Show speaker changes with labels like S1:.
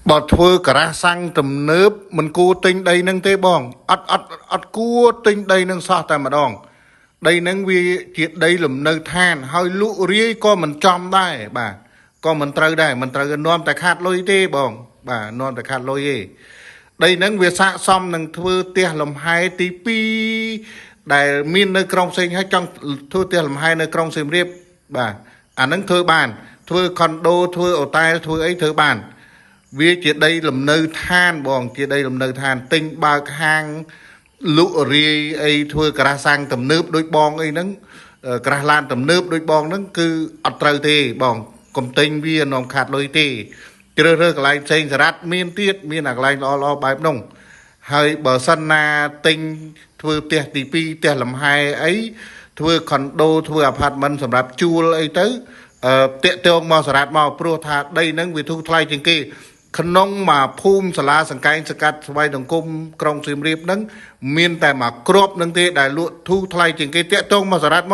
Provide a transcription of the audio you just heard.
S1: បើធ្វើការ៉ាសាំងទំនើបមិនគួរទិញដីនឹងទេបងអត់អត់អត់គួរទិញដីនឹងសោះតែម្ដងដីនឹងវាជាដីលំនៅឋានហើយលក់រាយក៏មិនចំដែរបាទក៏មិនត្រូវដែរមិនត្រូវនាំតែខាតលុយទេបងបាទនាំតែខាតលុយទេដីនឹងវាស័កសមនឹងធ្វើផ្ទះលំហែទី2ដែលមាននៅក្រុងផ្សេងហើយចង់ធ្វើផ្ទះលំហែនៅក្រុងសៀមរាបបាទអានឹងធ្វើបានធ្វើខុនដូធ្វើអូតែលធ្វើអីធ្វើបាន វាជាដីលំនៅឋានបងជាដីលំនៅឋានទិញបើកហាងលក់រាយអីធ្វើការ៉ាសាំងទំនើបដូចបងអីហ្នឹងក្រាស់ឡានទំនើបដូចបងហ្នឹងគឺអត់ត្រូវទេបងកុំទិញវានាំខាតលុយទេជ្រើសរើសកន្លែងផ្សេងសារ៉ាត់មានទៀតមានអាកន្លែងល្អល្អបែបនោះហើយបើសិនណាទិញធ្វើផ្ទះទី2ផ្ទះលំហែអីធ្វើខុនដូធ្វើអាផាតមិនសម្រាប់ជួលអីទៅតាក់ទងមកសារ៉ាត់មកព្រោះថាដីហ្នឹងវាធូរថ្លៃជាងគេក្នុងមួយភូមិសាលាសង្កែងសកាត់ស្វ័យសង្គមក្រុងសៀមរាបហ្នឹងមានតែមួយគ្រាប់នឹងទេដែលលក់ធូរថ្លៃជាងគេតាក់ទងមកសារ៉ាត់មក